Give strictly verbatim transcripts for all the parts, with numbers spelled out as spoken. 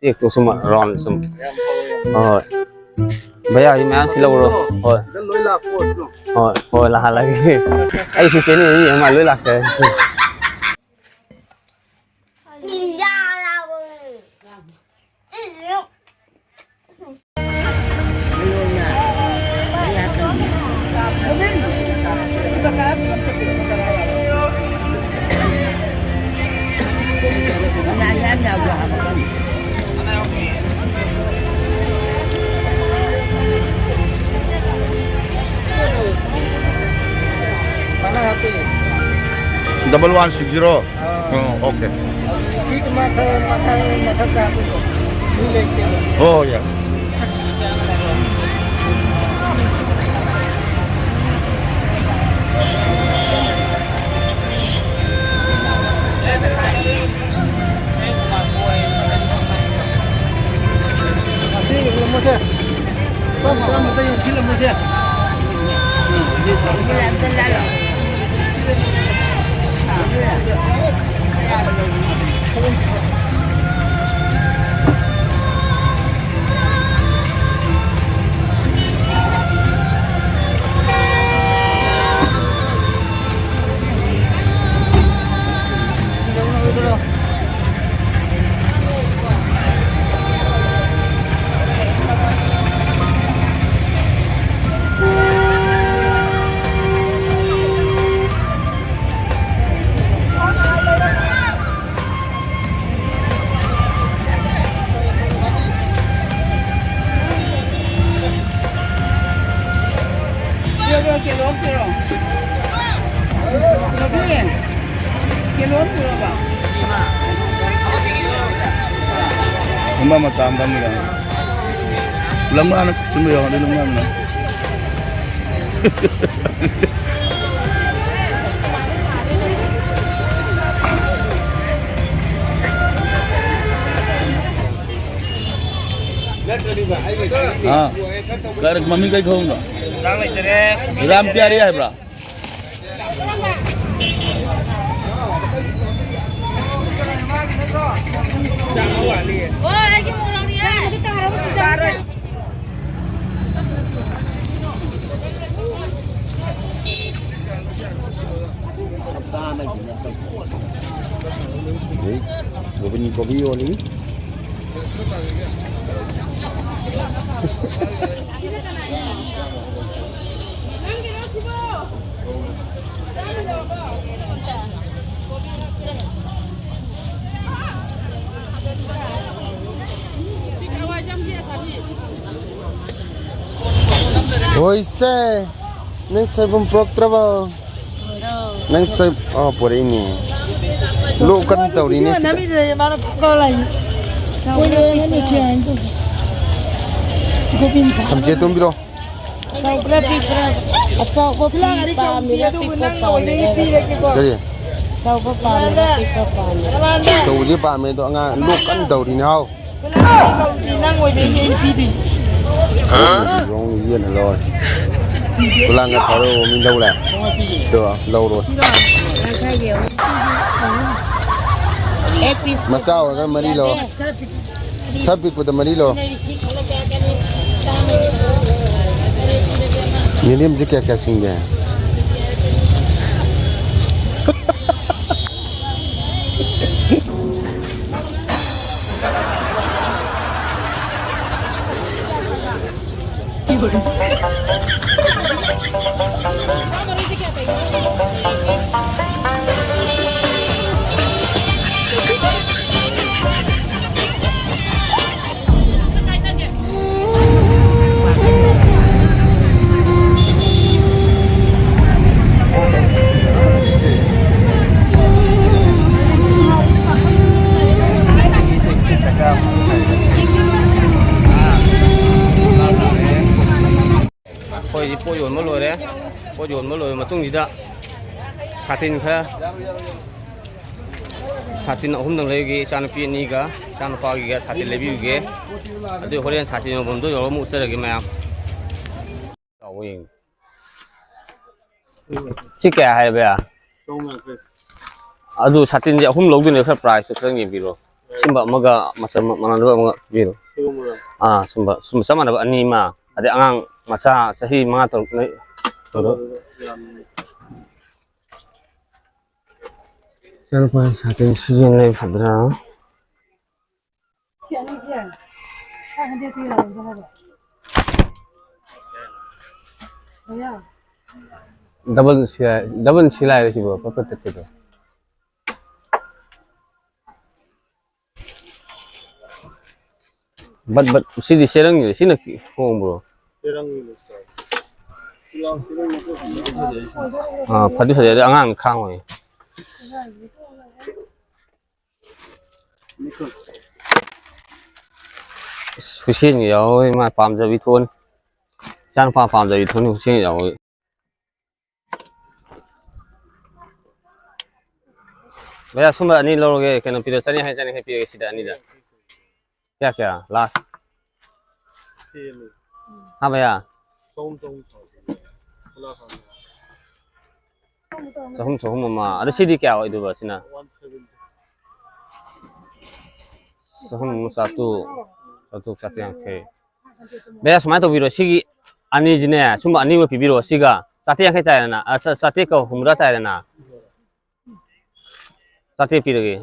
ꯌꯦꯛꯇꯣ ꯁꯨꯝ ꯔꯥꯎꯟ ꯁꯨꯝ꯫ ꯍꯣꯏ꯫ ꯚꯩꯌꯥ, ꯍꯧꯖꯤꯛ ꯃꯌꯥꯝ ꯁꯤ ꯂꯧꯔꯣ꯫ ꯍꯣꯏ꯫ ꯍꯣꯏ, ꯍꯣꯏ, ꯂꯥꯛꯍꯜꯂꯒꯦ꯫ ꯑꯩ ꯁꯤ ꯆꯦꯜꯂꯤ, ꯃꯤ ꯑꯃ ꯂꯣꯏ ꯂꯥꯛꯆꯔꯦ꯫ Double one six zero. ꯑꯣ, okay. ꯁꯤꯠ ꯃꯊꯛ, ꯃꯊꯛ, ꯃꯊꯛꯇ ꯍꯥꯞꯄꯤꯔꯣ꯫ ꯃꯤ ꯂꯩꯇꯦꯕ꯫ ꯍꯣꯏ, ꯍꯣꯏ, ꯌꯥꯏ꯫ ꯑꯁꯤ ꯌꯦꯡꯂꯝꯃꯣꯁꯦ꯫ ꯆꯥꯝ ꯆꯥꯝꯃꯗ ꯌꯦꯡꯁꯤꯜꯂꯝꯃꯣꯁꯦ꯫ ꯄꯤꯔꯛꯑꯣ, ꯀꯤꯂꯣ ꯑꯃ ꯄꯤꯔꯛꯑꯣ꯫ ꯀꯤꯂꯣ ꯑꯃ ꯄꯤꯔꯛꯑꯣꯕ꯫ ꯑꯃ ꯃꯆꯥ ꯑꯃ ꯊꯝꯃꯤꯔꯣ? ꯂꯝꯉꯥꯅ ꯊꯨꯝꯕ ꯌꯥꯎꯔꯗꯤ ꯂꯝꯉꯥꯅ꯫ ꯅꯠꯇ꯭ꯔꯗꯤꯕ, ꯑꯩꯒꯤ ꯍꯥ? ꯀꯔ-, ꯃꯃꯤꯡ ꯀꯩ ꯀꯧꯕꯅꯣ? ꯔꯥꯝ ꯄꯤꯌꯥꯔꯤ ꯍꯥꯏꯕ꯭ꯔꯥ? ꯍꯣꯏ, ꯑꯩ ꯀꯣꯕꯤ, ꯀꯣꯕꯤ ꯌꯣꯜꯂꯤ꯫ ꯍꯣꯏꯁꯦ, ꯅꯪ ꯁꯣꯏꯕꯨꯝ ꯄꯨꯔꯛꯇ꯭ꯔꯕꯣ? ꯅꯪ ꯁꯣꯏ-, ꯑꯣ, ꯄꯨꯔꯛꯏꯅꯦ꯫ ꯂꯣꯛ ꯀꯟꯅ ꯇꯧꯔꯤꯅꯦ꯫ ꯊꯝꯆꯦꯠ ꯇꯣꯝꯕꯤꯔꯣ꯫ ꯑꯆꯧꯕ꯭ꯔꯥ ꯄꯤꯛꯄ꯭ꯔꯥ? ꯑꯆꯧꯕ ꯄꯤ-, ꯄꯥꯝꯃꯤꯔꯥ ꯄꯤꯛꯄ ꯄꯥꯝꯃꯤꯔꯥ? ꯀꯔꯤ? ꯑꯆꯧꯕ ꯄꯥꯝꯃꯤꯔꯥ ꯄꯤꯛꯄ ꯄꯥꯝꯃꯤꯔꯥ? ꯑꯆꯧꯕꯁꯦ ꯄꯥꯝꯃꯦ ꯑꯗꯣ ꯑꯉꯥꯡ ꯂꯣꯛ ꯀꯟꯅ ꯇꯧꯔꯤꯅꯦ ꯍꯥꯎ꯫ ꯅꯪ ꯑꯣꯏꯕꯩꯅꯦ ꯑꯩꯅ ꯄꯤꯗꯣꯏꯁꯦ꯫ ꯌꯣꯡ ꯌꯦꯟ ꯂꯧꯔꯦ꯫ ꯈꯨꯂꯥꯡꯒ ꯊꯥꯔꯛꯑꯣ ꯃꯤ ꯂꯧꯔꯦ꯫ ꯑꯗꯣ ꯂꯧꯔꯣ꯫ ꯃꯆꯥ ꯑꯣꯏꯔꯒꯅ ꯃꯔꯤ ꯂꯧꯔꯣ꯫ ꯈꯔ ꯄꯤꯛꯄꯗ ꯃꯔꯤ ꯂꯧꯔꯣ꯫ ꯌꯦꯟꯗꯦꯝꯁꯦ ꯀꯌꯥ ꯀꯌꯥ ꯆꯤꯡꯒꯦ? ꯑꯩꯈꯣꯏꯗꯤ ꯄꯣꯠ ꯌꯣꯟꯕ ꯂꯣꯏꯔꯦ꯫ ꯄꯣꯠ ꯌꯣꯟꯕ ꯂꯣꯏꯔꯕ ꯃꯇꯨꯡꯁꯤꯗ ꯁꯥꯇꯤꯟ ꯈꯔ, ꯁꯥꯇꯤꯟ ꯑꯍꯨꯝꯗꯪ ꯂꯩꯒꯦ, ꯏꯆꯥꯅꯨꯄꯤ ꯑꯅꯤꯒ ꯏꯆꯥꯅꯨꯄꯥꯒꯤꯒ ꯁꯥꯇꯤꯟ ꯂꯩꯕꯤꯌꯨꯒꯦ꯫ ꯑꯗꯨ ꯍꯣꯔꯦꯟ ꯁꯥꯇꯤꯟ ꯌꯣꯟꯐꯝꯗꯣ ꯌꯧꯔꯒ ꯑꯃꯨꯛ ꯎꯠꯆꯔꯒꯦ ꯃꯌꯥꯝ꯫ ꯆꯥꯎꯕ ꯌꯦꯡꯉꯨ꯫ ꯁꯤ ꯀꯌꯥ ꯍꯥꯏꯕ? ꯆꯍꯨꯝ ꯌꯥꯡꯈꯩ꯫ ꯑꯗꯨ ꯁꯥꯇꯤꯟꯁꯦ ꯑꯍꯨꯝ ꯂꯧꯗꯣꯏꯅꯦ, ꯈꯔ price ꯇꯣ ꯈꯤꯇꯪ ꯌꯦꯡꯕꯤꯔꯣ꯫ ꯁꯤꯝꯕ ꯑꯃꯒ ꯃꯆꯝ ꯃꯥꯟꯅꯗꯕ ꯑꯃꯒ ꯄꯤꯔꯣ꯫ ꯁꯤꯒꯨꯝꯕꯗ? ꯑꯥ, ꯁꯨꯝꯕ, ꯁꯨꯝꯕ ꯆꯞ ꯃꯥꯟꯅꯕ ꯑꯅꯤ ꯑꯃ, ꯑꯗꯩ ꯑꯉꯥꯡ ꯃꯆꯥ ꯆꯍꯤ ꯃꯉꯥ ꯇꯔꯨꯛ ꯂꯩ-, ꯇꯔꯨꯛ꯫ ꯌꯥꯝ ꯏꯆꯥꯅꯨꯄꯥ ꯁꯥꯇꯤꯟ ꯁꯤꯖꯤꯟꯅ ꯂꯩ ꯐꯗ꯭ꯔꯥ? ꯁꯤ ꯑꯅꯤꯁꯦ ꯐꯥꯏꯚ ꯍꯟꯗ꯭ꯔꯦꯗꯇ ꯌꯥꯔꯣꯏꯗ꯭ꯔꯣ ꯍꯥꯏꯕ? ꯚꯩꯌꯥ? ꯗꯕꯜ ꯁꯤꯂꯥꯏ, ꯗꯕꯜ ꯁꯤꯂꯥꯏꯔꯣ ꯁꯤꯕꯣ? ꯄꯠ ꯄꯠ ꯇꯠꯄꯗꯣ꯫ ꯕꯠ ꯕꯠ, ꯁꯤꯗꯤ ꯆꯦꯔꯪꯒꯤ, ꯁꯤꯅ ꯍꯣꯡꯕ꯭ꯔꯣ? ꯆꯦꯔꯪꯒꯤ ꯂꯩꯇ꯭ꯔꯣ? ꯑꯥ, ꯐꯗꯤ ꯐꯖꯩ, ꯑꯗꯣ ꯑꯉꯥꯡ ꯈꯥꯡꯉꯣꯏ꯫ ꯑꯁ, ꯍꯨꯏꯁꯦꯟꯒ ꯌꯥꯎꯋꯦ, ꯃꯥ ꯄꯥꯝꯖꯕꯤ ꯊꯣꯛꯑꯅꯤ꯫ ꯏꯆꯥꯅꯨꯄꯥ ꯄꯥꯝꯖꯕꯤ ꯊꯣꯛꯑꯅꯤ, ꯍꯨꯏꯁꯦꯟꯒ ꯌꯥꯎꯋꯦ꯫ ꯚꯩꯌꯥ, ꯁꯨꯝꯕ ꯑꯅꯤ ꯂꯧꯔꯒꯦ, ꯀꯩꯅꯣ ꯄꯤꯔꯣ, ꯆꯅꯤ ꯍꯥꯏ, ꯆꯅꯤ ꯍꯥꯏ ꯄꯤꯔꯒꯦ ꯁꯤꯗ ꯑꯅꯤꯗ꯫ ꯀꯌꯥ, ꯀꯌꯥ? ꯂꯥꯁ꯫ ꯍꯥ, ꯚꯩꯌꯥ? ꯆꯍꯨꯝ, ꯆꯍꯨꯝ ꯁꯥꯎ꯫ ꯆꯍꯨꯝ, ꯆꯍꯨꯝ ꯑꯃ꯫ ꯑꯗꯣ ꯁꯤꯗꯤ ꯀꯌꯥ ꯑꯣꯏꯗꯣꯏꯕ ꯁꯤꯅ? ꯆꯍꯨꯝ ꯑꯃ, ꯆꯥꯇ꯭ꯔꯨꯛ, ꯆꯥꯇ꯭ꯔꯨꯛ, ꯆꯥꯇ꯭ꯔꯦꯠ ꯌꯥꯡꯈꯩ꯫ ꯚꯩꯌꯥ, ꯁꯨꯃꯥꯏꯅ ꯇꯧꯕꯤꯔꯣ, ꯁꯤꯒꯤ ꯑꯅꯤꯁꯤꯅꯦ, ꯁꯨꯝꯕ ꯑꯅꯤ ꯑꯃ ꯄꯤꯕꯤꯔꯣ, ꯁꯤꯒ ꯆꯥꯇ꯭ꯔꯦꯠ ꯌꯥꯡꯈꯩ ꯇꯥꯏꯗꯅ, ꯑ, ꯆꯥ-, ꯆꯥꯇ꯭ꯔꯦꯠꯀ ꯍꯨꯝꯐꯨꯇꯔꯥ ꯇꯥꯏꯗꯅ꯫ ꯆꯥꯇ꯭ꯔꯦꯠ ꯄꯤꯔꯒꯦ꯫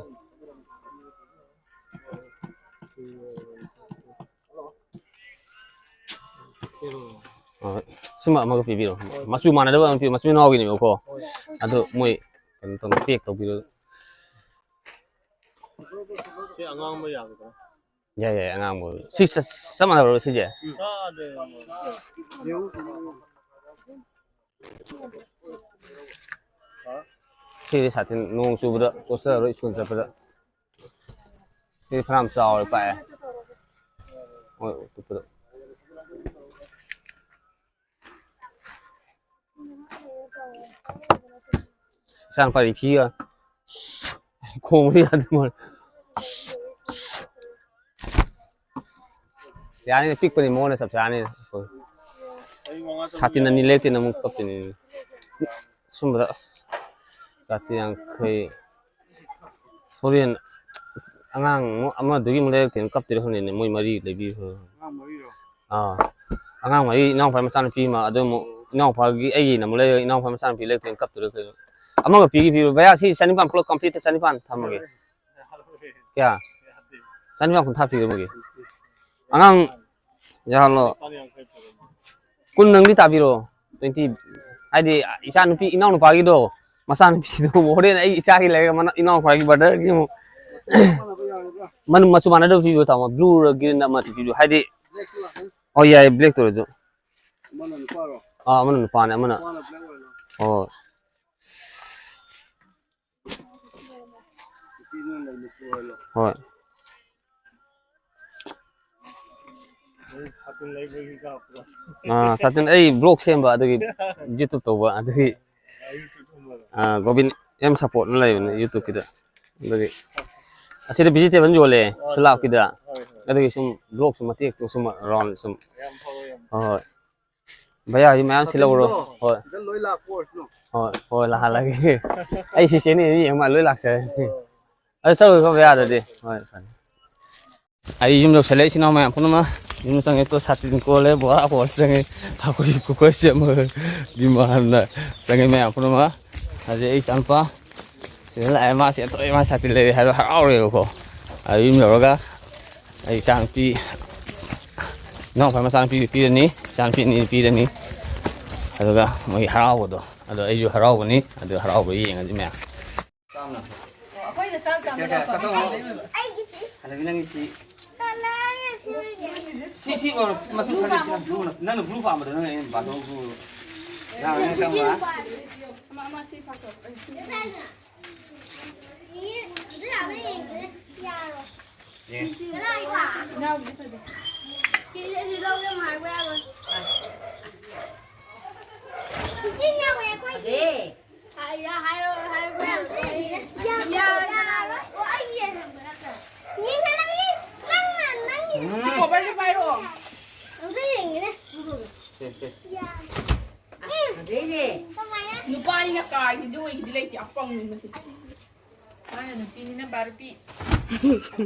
ꯍꯣꯏ, ꯁꯤꯃ ꯑꯃꯒ ꯄꯤꯕꯤꯔꯣ꯫ ꯃꯆꯨ ꯃꯥꯟꯅꯗꯕ ꯑꯃ ꯄꯤꯌꯨ, ꯃꯆꯤꯟ ꯃꯅꯥꯎꯒꯤꯅꯦꯕꯀꯣ꯫ ꯑꯗꯨ ꯃꯣꯏ ꯀꯩꯅꯣ ꯇꯧꯅ ꯄꯦꯛ ꯇꯧꯕꯤꯔꯣ꯫ ꯁꯤ ꯑꯉꯥꯡꯕ ꯌꯥꯒꯗ꯭ꯔꯥ? ꯌꯥꯏ, ꯌꯥꯏ, ꯑꯉꯥꯡꯕ ꯑꯣꯏꯕ꯫ ꯁꯤ ꯆ-, ꯆꯞ ꯃꯥꯟꯅꯕ꯭ꯔꯣ ꯁꯤꯁꯦ? ꯎꯝ꯫ ꯁꯤꯗꯤ ꯁꯥꯇꯤꯟ, ꯅꯣꯡ ꯆꯨꯕꯗ ꯆꯣꯠꯆꯔꯔꯣꯏ ꯁ꯭ꯀꯨꯜ ꯆꯠꯄꯗ꯫ ꯁꯤꯗꯤ ꯐꯅꯌꯥꯝ ꯆꯥꯎꯔꯦ, ꯄꯥꯛꯑꯦ꯫ ꯍꯣꯏ, ꯎꯄꯗ꯫ ꯏꯆꯥꯅꯨꯄꯥ ꯔꯤꯐꯤꯒ ꯈꯣꯡꯕꯗꯤ ꯌꯥꯗꯦ ꯃꯣꯏ꯫ ꯌꯥꯅꯤ, ꯄꯤꯛꯄꯅꯤ ꯃꯉꯣꯟꯗ ꯆꯞ ꯆꯥꯅꯤ꯫ ꯁꯥꯇꯤꯟ ꯑꯅꯤ ꯂꯩꯔꯛꯇꯦꯅ ꯑꯃꯨꯛ ꯀꯞꯇꯣꯏꯅꯤ꯫ ꯁꯨꯝꯕꯗ ꯑꯁ, ꯆꯥꯇ꯭ꯔꯦꯠ ꯌꯥꯡꯈꯩ꯫ ꯍꯣꯔꯦꯟ ꯑꯉꯥꯡ ꯑꯃꯗꯨꯒꯤ ꯑꯃꯨꯛ ꯂꯩꯔꯛꯇꯦꯅ ꯀꯞꯇꯣꯏꯔ ꯈꯪꯗꯦꯅꯦ, ꯃꯣꯏ ꯃꯔꯤ ꯂꯩꯕꯤꯈ꯭ꯔꯣ꯫ ꯑꯉꯥꯡ ꯃꯔꯤꯔꯣ? ꯑꯥ꯫ ꯑꯉꯥꯡ ꯃꯔꯤ, ꯏꯅꯥꯎꯄꯥꯒꯤ ꯃꯆꯥꯅꯨꯄꯤ ꯑꯃ, ꯑꯗꯨ ꯑꯃꯨꯛ ꯏꯅꯥꯎꯄꯥꯒꯤ, ꯑꯩꯒꯤꯅ ꯑꯃꯨꯛ ꯂꯩꯔ, ꯏꯅꯥꯎꯄꯥꯒꯤ ꯃꯆꯥꯅꯨꯄꯤ ꯂꯩꯔꯛꯇꯦꯅ ꯀꯞꯇꯣꯏꯔ ꯀꯩꯅꯣ꯫ ꯑꯃꯒ ꯄꯤꯒꯦ, ꯄꯤꯔꯣ꯫ ꯚꯩꯌꯥ, ꯁꯤ ꯆꯅꯤꯄꯥꯟ ꯄꯨꯂꯞ complete ꯆꯅꯤꯄꯥꯟ ꯊꯝꯃꯒꯦ꯫ ꯀꯌꯥ? ꯆꯅꯤꯄꯥꯟ ꯀꯨꯟꯊ꯭ꯔꯥ ꯄꯤꯔꯝꯃꯒꯦ꯫ ꯑꯉꯥꯡ ꯌꯥꯍꯜꯂꯣ꯫ ꯀꯨꯟ ꯅꯪꯗꯤ ꯇꯥꯕꯤꯔꯣ꯫ Twenty, ꯍꯥꯏꯗꯤ ꯏꯆꯥ ꯅꯨꯄꯤ, ꯏꯅꯥꯎ ꯅꯨꯄꯥꯒꯤꯗꯣ, ꯃꯆꯥ ꯅꯨꯄꯤꯗꯣ ꯍꯣꯔꯦꯟ ꯑꯩ ꯏꯆꯥꯒꯤ ꯂꯩꯔꯒ ꯃꯅꯥ-, ꯏꯅꯥꯎ ꯅꯨꯄꯥꯒꯤ brotherꯒꯤ ꯑꯃꯨꯛ ꯃꯅꯨ-, ꯃꯆꯨ ꯃꯥꯟꯅꯗꯕ ꯄꯤꯕꯤꯌꯣ ꯇꯥꯃꯣ꯫ Blue ꯔ green ꯑꯃ ꯄꯤꯕꯤꯌꯣ꯫ ꯍꯥꯏꯗꯤ, ꯑꯣ, ꯌꯥꯏ, black ꯇ ꯑꯣꯏꯔꯁꯨ꯫ ꯑꯃꯅ ꯅꯨꯄꯥꯔꯣ? ꯑꯥ, ꯑꯃꯅ ꯅꯨꯄꯥꯅꯦ, ꯑꯃꯅ꯫ ꯅꯨꯄꯥꯅ black ꯑꯣꯏꯔꯣ꯫ ꯍꯣꯏ꯫ ꯅꯨꯄꯤꯗꯨꯅ ꯂꯩ ꯃꯆꯨ ꯑꯣꯏꯔꯣ꯫ ꯍꯣꯏ꯫ ꯁꯥꯇꯤꯟ ꯂꯩꯕꯒꯤ ꯀꯥꯞꯄ꯭ꯔꯣ? ꯑꯥ, ꯁꯥꯇꯤꯟ, ꯑꯩ vlog ꯁꯦꯝꯕ ꯑꯗꯨꯒꯤ, YouTube ꯇꯧꯕ ꯑꯗꯨꯒꯤ꯫ ꯑꯥ, ꯒꯣꯕꯤꯟ ꯑꯦꯝ ꯁꯄꯣꯔꯠꯅ ꯂꯩꯕꯅꯦ YouTubeꯀꯤꯗ꯫ ꯑꯗꯨꯒꯤ ꯑꯁꯤꯗ vegetable ꯌꯣꯜꯂꯦ, ꯍꯣꯏ, ꯁꯨꯂꯥꯞꯀꯤꯗ꯫ ꯍꯣꯏ, ꯍꯣꯏ꯫ ꯑꯗꯨꯒꯤ ꯁꯨꯝ vlog ꯁꯨꯝ ꯃꯇꯦꯛ ꯁꯨꯝ round ꯁꯨꯝ꯫ ꯌꯥꯝ ꯐꯕ, ꯌꯥꯝ ꯐꯕ꯫ ꯍꯣꯏ, ꯍꯣꯏ꯫ ꯚꯩꯌꯥ, ꯍꯧꯖꯤꯛ ꯃꯌꯥꯝ ꯁꯤꯠꯍꯧꯔꯣ꯫ ꯁꯥꯇꯤꯟꯗꯣ ꯍꯣꯏ꯫ ꯁꯤꯗ ꯂꯣꯏ ꯂꯥꯛꯄ ꯑꯣꯏꯔꯁꯅꯨ꯫ ꯍꯣꯏ, ꯍꯣꯏ, ꯂꯥꯛꯍꯜꯂꯒꯦ꯫ ꯑꯩ ꯁꯤ ꯆꯦꯅꯤ ꯌꯦꯡꯕ ꯂꯣꯏ ꯂꯥꯛꯆꯔꯅꯤ꯫ ꯑꯗꯨ ꯆꯠꯂꯨꯀꯣ ꯚꯩꯌꯥ ꯑꯗꯨꯗꯤ꯫ ꯍꯣꯏ, ꯐꯔꯦ꯫ ꯑꯩ ꯌꯨꯝ ꯌꯧꯁꯜꯂꯦ, ꯏꯆꯤꯟ ꯏꯅꯥꯎ ꯃꯌꯥꯝ ꯄꯨꯝꯅꯃꯛ꯫ ꯌꯨꯝ ꯆꯪꯉꯦ, ꯇꯣ ꯁꯥꯇꯤꯟ ꯀꯣꯜꯂꯦ, ꯕꯣꯔꯥ ꯀꯣꯜꯂꯦ ꯆꯪꯉꯦ꯫ ꯑꯩꯈꯣꯏ ꯀꯨꯀꯔ ꯁꯦꯝꯃꯒ ꯗꯤꯃꯥꯟꯅ ꯆꯪꯉꯦ ꯃꯌꯥꯝ ꯄꯨꯝꯅꯃꯛ꯫ ꯍꯧꯖꯤꯛ ꯑꯩ ꯏꯆꯥꯅꯨꯄꯥ ꯁꯤꯗ ꯂꯥꯛꯑꯦ, ꯃꯥ ꯁꯤ ꯊꯣꯛꯑꯦ, ꯃꯥ ꯁꯥꯇꯤꯟ ꯂꯩꯔꯦ ꯍꯥꯏꯕ ꯍꯔꯥꯎꯔꯦꯕꯀꯣ꯫ ꯑꯗꯨ ꯌꯨꯝ ꯌꯧꯔꯒ ꯑꯩ ꯏꯆꯥꯅꯨꯄꯤ, ꯏꯅꯥꯎꯄꯥ ꯃꯆꯥꯅꯨꯄꯤꯗꯨ ꯄꯤꯔꯅꯤ, ꯏꯆꯥꯅꯨꯄꯤ ꯑꯅꯤ ꯄꯤꯔꯅꯤ꯫ ꯑꯗꯨꯒ ꯃꯣꯏ ꯍꯔꯥꯎꯕꯗꯣ, ꯑꯗꯣ ꯑꯩꯁꯨ ꯍꯔꯥꯎꯕꯅꯤ, ꯑꯗꯨ ꯍꯔꯥꯎꯕ ꯌꯦꯡꯉꯁꯤ ꯃꯌꯥꯝ꯫ ꯑꯩꯈꯣꯏꯅ ꯆꯥꯛ ꯆꯥꯕꯗ ꯀꯌꯥ, ꯀꯌꯥ, ꯀꯛꯑꯣ꯫ ꯍꯜꯂꯒꯦ ꯅꯪꯒꯤ ꯁꯤ꯫ ꯁꯤ, ꯁꯤ ꯑꯣꯏꯔꯣ, ꯃꯆꯨ ꯈꯜꯂꯦ, ꯁꯤꯅ blue ꯅ-, ꯅꯪꯅ blue ꯄꯥꯝꯕꯗꯣ, ꯅꯪꯅ ꯑꯩꯅ ꯄꯥꯝꯕ blue꯫ ꯅꯪ, ꯅꯪ ꯀꯔꯝꯕ? ꯑꯃ, ꯑꯃ ꯁꯤ ꯐꯥꯛꯇꯣꯛ꯫ ꯌꯦꯡ꯫ ꯏꯅꯥꯎꯒꯤꯗꯤ ꯐꯖꯩ꯫ ꯁꯤ, ꯁꯤ ꯂꯧꯒꯦ ꯑꯃꯨꯛ ꯍꯥꯏꯔꯛꯄ ꯌꯥꯔꯣꯏ꯫ ꯏꯆꯤꯟ ꯌꯥꯎꯋꯦ ꯑꯩꯈꯣꯏꯒꯤ꯫ ꯑꯦ꯫ ꯍꯥꯏꯔꯣ, ꯍꯥꯏꯔꯣ, ꯍꯥꯏꯔꯣ꯫ ꯌꯥꯔꯣꯏ, ꯌꯥꯔꯣꯏ꯫ ꯑꯣ, ꯑꯩꯒꯤ ꯌꯦꯡꯍꯟꯕ ꯅꯠꯇ꯭ꯔꯣ? ꯌꯦꯡꯍꯜꯂꯒꯦ꯫ ꯅꯪꯅ, ꯅꯪꯒꯤ ꯎꯝ꯫ ꯁꯤ cover ꯁꯦ ꯄꯥꯏꯔꯣ꯫ ꯑꯝꯇ ꯌꯦꯡꯒꯦꯅꯦ꯫ ꯁꯦ, ꯁꯦ꯫ ꯌꯥ-, ꯐꯖꯩꯅꯦ꯫ ꯀꯃꯥꯏꯅ? ꯅꯨꯄꯥꯅꯤꯅ car ꯒꯤꯁꯨ ꯑꯣꯏꯒꯤꯗꯤ ꯂꯩꯇꯦ, ꯑꯄꯪꯅꯤ ꯃꯁꯤ꯫ ꯃꯥꯅ ꯅꯨꯄꯤꯅꯤꯅ Barbie꯫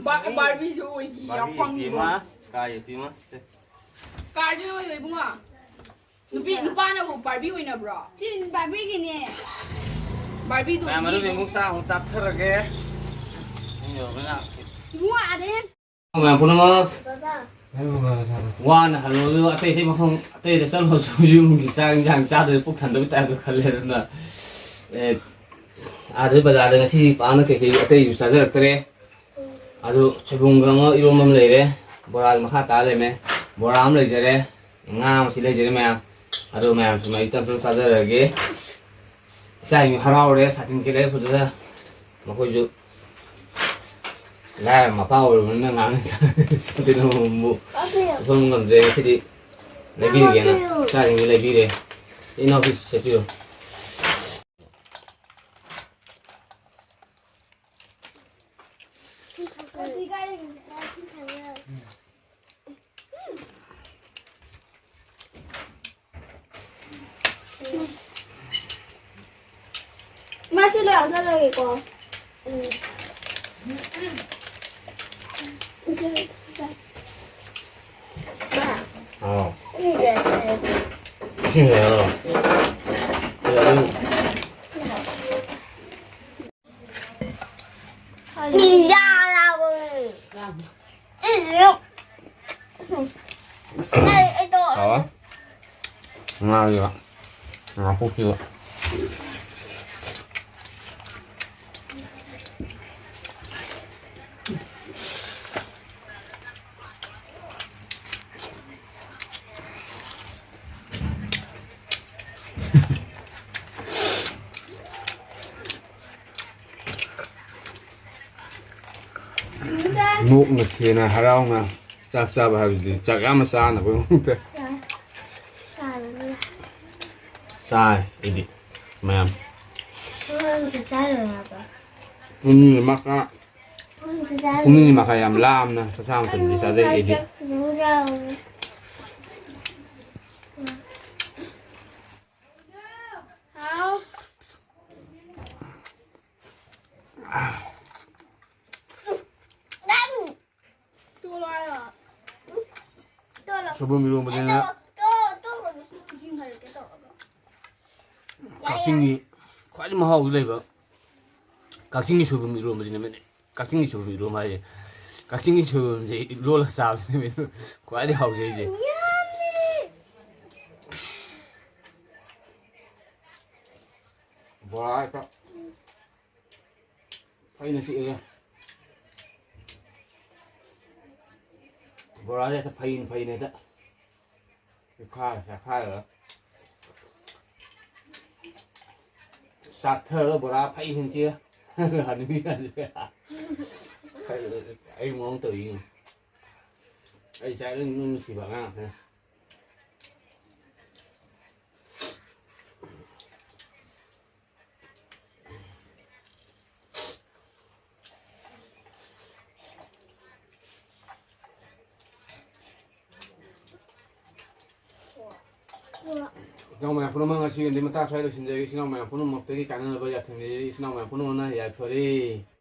ꯕꯥ-, Barbie ꯁꯨ ꯑꯣꯏꯒꯤ, Barbie ꯑꯄꯪꯅꯤꯀꯣ꯫ ꯌꯦꯡꯕꯤꯃ, car ꯌꯦꯡꯕꯤꯃ꯫ ꯁꯦ꯫ Car ꯁꯨ ꯑꯣꯏ, ꯏꯕꯨꯡꯉꯣ꯫ ꯅꯨꯄꯤ, ꯅꯨꯄꯥꯅꯕꯨ Barbie ꯑꯣꯏꯅꯕ꯭ꯔꯣ? ꯁꯤ Barbie ꯒꯤꯅꯦ꯫ ꯃꯌꯥꯝ ꯑꯗꯨꯗꯤ ꯑꯃꯨꯛ ꯆꯥꯛ ꯑꯃꯨꯛ ꯆꯥꯊꯔꯒꯦ꯫ ꯅꯪ ꯌꯧꯔꯕꯅꯤꯅ꯫ ꯏꯕꯨꯡꯉꯣ ꯑꯥꯗ ꯍꯦꯛ ꯃꯌꯥꯝ ꯄꯨꯝꯅꯃꯛ ꯋꯥꯅ ꯍꯜꯂꯣ꯫ ꯑꯗꯨ ꯑꯇꯩ ꯑꯇꯩ ꯃꯐꯝ ꯑꯇꯩꯗ ꯆꯠꯂꯨꯔꯁꯨ ꯌꯨꯝꯒꯤ ꯆꯥꯛ ꯏꯟꯁꯥꯡ ꯆꯥꯗ꯭ꯔꯗꯤ ꯄꯨꯛ ꯊꯟꯗꯕꯩ ꯇꯥꯏꯞꯇ ꯈꯜꯂꯦ꯫ ꯑꯗꯨꯅ, ꯑꯦ, ꯑꯥꯗ ꯕꯖꯥꯔꯗ ꯉꯁꯤꯗꯤ ꯄꯥꯛꯅ ꯀꯩꯀꯩ ꯑꯇꯩꯁꯨ ꯆꯥꯖꯔꯛꯇ꯭ꯔꯦ꯫ ꯑꯗꯨ ꯁꯣꯏꯕꯨꯝꯒ ꯑꯃ ꯏꯔꯣꯝꯕ ꯑꯃ ꯂꯩꯔꯦ꯫ ꯕꯣꯔꯥ ꯃꯈꯥ ꯇꯥ ꯂꯩꯔꯝꯃꯦ꯫ ꯕꯣꯔꯥ ꯑꯃ ꯂꯩꯖꯔꯦ꯫ ꯉꯥ ꯑꯃꯁꯨ ꯂꯩꯖꯔꯦ ꯃꯌꯥꯝ꯫ ꯑꯗꯣ ꯃꯌꯥꯝꯁꯨ ꯃꯩ ꯇꯞ ꯇꯞꯅ ꯆꯥꯖꯔꯒꯦ꯫ ꯏꯆꯥꯁꯤꯡꯁꯨ ꯍꯔꯥꯎꯔꯦ, ꯁꯥꯇꯤꯟ ꯈꯦꯠꯂꯛꯑꯦ ꯐꯖꯅ꯫ ꯃꯈꯣꯏꯁꯨ ꯂꯥꯏꯔꯕ ꯃꯄꯥ ꯑꯣꯏꯔꯨꯕꯅꯤꯅ ꯉꯥꯡꯅ ꯁꯥꯇꯤꯟ ꯑꯃꯃꯝꯕꯨ ꯂꯧꯁꯟꯕ ꯉꯝꯗ꯭ꯔꯦ꯫ ꯉꯁꯤꯗꯤ ꯂꯩꯕꯤꯔꯒꯦꯅ ꯏꯆꯥꯁꯤꯡꯒꯤ ꯂꯩꯕꯤꯔꯦ꯫ ꯏꯅꯥꯎꯁꯤ ꯁꯦꯠꯄꯤꯔꯣ꯫ ꯃꯥꯁꯤ ꯂꯣꯏ ꯍꯥꯞꯆꯜꯂꯒꯦꯀꯣ꯫ ꯎꯝ꯫ ꯏꯆꯦ, ꯏꯆꯦ꯫ ꯃꯥ꯫ ꯍꯥꯎ꯫ ꯁꯤꯁꯦ꯫ ꯏꯁꯤꯡ ꯍꯩꯔꯣ꯫ ꯁꯤꯗ ꯑꯗꯨꯝ꯫ ꯌꯥꯔꯕꯅꯦ꯫ ꯍꯥꯎꯋꯦ꯫ ꯉꯥꯒꯤꯒ ꯉꯥꯀꯨꯞꯁꯤꯒ꯫ ꯅꯣꯛꯅ ꯈꯦꯅ ꯍꯔꯥꯎꯅ ꯆꯥꯛ ꯆꯥꯕ ꯍꯥꯏꯕꯁꯤꯗꯤ ꯆꯥꯛ ꯌꯥꯝꯅ ꯆꯥꯅꯕꯒꯤ ꯃꯑꯣꯡꯗ꯫ ꯆꯥꯏ ꯑꯩꯗꯤ ꯃꯌꯥꯝ꯫ ꯄꯨꯡ ꯑꯅꯤ ꯃꯈꯥꯏ, ꯄꯨꯡ ꯑꯅꯤ ꯃꯈꯥꯏ ꯌꯥꯝ ꯂꯥꯝꯅ ꯆꯥꯛ ꯆꯥ ꯃꯇꯝꯗꯤ ꯆꯥꯖꯩ ꯑꯩꯗꯤ꯫ ꯍꯥꯎ꯫ ꯇꯣꯛꯂꯣ ꯍꯥꯏꯔꯣ? ꯇꯣꯛꯂꯣ꯫ ꯁꯣꯏꯕꯨꯝ ꯏꯔꯣꯝꯕꯅꯤꯅ ꯇꯣꯛꯂꯣ, ꯇꯣꯛꯂꯣ꯫ ꯏꯁꯤꯡ ꯍꯩꯔꯛꯀꯦ ꯇꯧꯔꯒ꯫ ꯀꯛꯆꯤꯡꯒꯤ ꯈ꯭ꯋꯥꯏꯗꯒꯤ ꯃꯍꯥꯎ ꯂꯩꯕ ꯀꯛꯆꯤꯡꯒꯤ ꯁꯣꯏꯕꯨꯝ ꯏꯔꯣꯟꯕꯁꯤꯅꯦ꯫ ꯀꯛꯆꯤꯡꯒꯤ ꯁꯣꯏꯕꯨꯝ ꯏꯔꯣꯟꯕ ꯍꯥꯏꯁꯦ, ꯀꯛꯆꯤꯡꯒꯤ ꯁꯣꯏꯕꯨꯝꯁꯦ ꯂꯣꯜꯂꯒ ꯆꯥꯕꯁꯤꯅꯦ ꯈ꯭ꯋꯥꯏꯗꯒꯤ ꯍꯥꯎꯖꯩꯁꯦ꯫ ꯕꯣꯔꯥ ꯍꯦꯛꯇ ꯐꯩꯅ ꯆꯤꯛꯑꯒ, ꯕꯣꯔꯥꯁꯦ ꯍꯦꯛꯇ ꯐꯩꯅ ꯐꯩꯅ ꯍꯦꯛꯇ ꯆꯤꯛꯈꯥꯏꯔ ꯆꯥꯈꯥꯏꯔꯒ ꯆꯥꯊꯔꯒ ꯕꯣꯔꯥ ꯐꯩ ꯐꯩꯅ ꯆꯤꯛꯑꯒ ꯍꯅꯨꯕꯤ ꯀꯥꯟꯁꯦ ꯑꯩ ꯃꯑꯣꯡ ꯇꯧꯔꯤ꯫ ꯑꯩ ꯆꯥꯛ ꯑꯗꯨꯝ ꯅꯨꯡꯁꯤꯕ ꯑꯉꯥꯡ ꯉꯥꯛꯇꯅꯤ꯫ ꯏꯅꯥꯎ ꯃꯌꯥꯝ ꯄꯨꯝꯅꯃꯛ, ꯉꯁꯤꯒꯤꯗꯤ ꯃꯇꯥꯡ ꯁ꯭ꯋꯥꯏꯗ ꯂꯣꯏꯁꯤꯟꯖꯔꯒꯦ꯫ ꯏꯆꯤꯟ ꯏꯅꯥꯎ ꯃꯌꯥꯝ ꯄꯨꯝꯅꯃꯛꯇꯒꯤ ꯀꯥꯟꯅꯅꯕ ꯌꯥꯊꯪ ꯅꯤꯖꯔꯤ꯫ ꯏꯆꯤꯟ ꯏꯅꯥꯎ ꯃꯌꯥꯝ ꯄꯨꯝꯅꯃꯛꯅ ꯌꯥꯏꯐꯔꯦ꯫